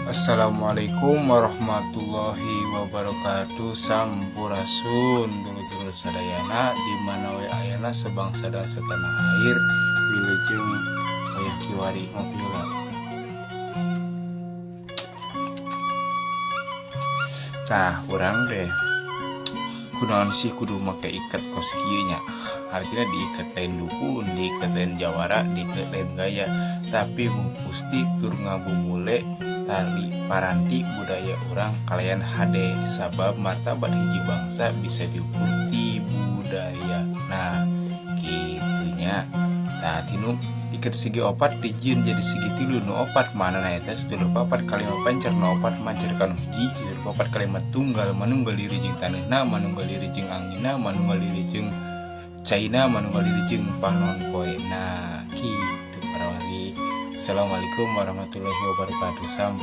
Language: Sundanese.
Assalamualaikum warahmatullahi wabarakatuh. Sampurasun dulur-dulur sadayana di mana we ayana, sebangsa dan setanah air. Wilujeng wayah kiwari, ngopi heula. Tah, urang deh kunaon sih kudu make iket kos kieu nya? Artinya diikat lain dukun, diikat lain jawara, diikat lain gaya, tapi pusti tur ngabumule tali paranti budaya urang kalayan hade, sabab martabat hiji bangsa bisa diukur ti budaya. Nah, gitunya. Nah, tinu iket segi opat dijieun jadi segi tilu, nu opat mana eta sedulur papat kalima pancer, nu opat mancer kanu hiji sedulur papat kalimat tunggal, manunggal diri jeung taneuhna, manunggal diri jeung anginna, manunggal diri jeung caina, manunggal diri jeung panon poena. Kitu para wargi. Assalamualaikum warahmatullahi wabarakatuh. Sampurasun.